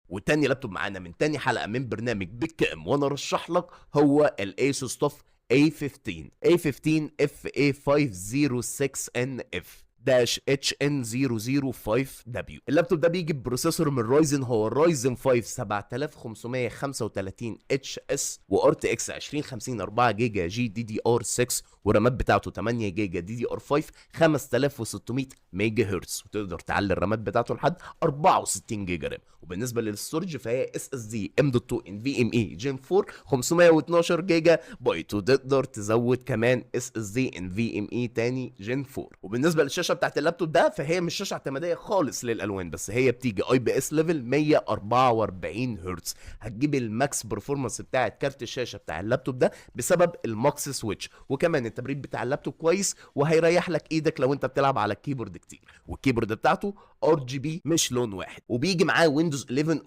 وتاني لابتوب معانا من تاني حلقة من برنامج بكام وانا ارشح لك هو ال Asus TUF A15 A15 FA506NF dash HN005W. اللابتوب ده بيجي ب processor من Ryzen، هو Ryzen 5 7535 HS و RTX 2050 4 جيجا GDDR 6، والرامات بتاعته 8 جيجا DDR 5 5600 ميجا هرتز، وتقدر تعلي الرامات بتاعته لحد 64 جيجا RAM. وبالنسبة لل storage فهي اس اس دي ام دوت 2 ان في ام اي جن 4 512 جيجا بايت، وتقدر تزود كمان اس اس دي ان في ام اي تاني Gen 4. وبالنسبة للشاشه بتاعت اللابتوب ده فهي مش شاشة اعتماديه خالص للالوان، بس هي بتيجي IPS level 144 هرتز. هتجيب ال max performance بتاعت كارت الشاشة بتاع اللابتوب ده بسبب ال MUX switch، وكمان التبريد بتاع اللابتوب كويس وهيريح لك ايدك لو انت بتلعب على ال keyboard كتير، وال keyboard بتاعته RGB مش لون واحد، وبيجي معاه Windows 11.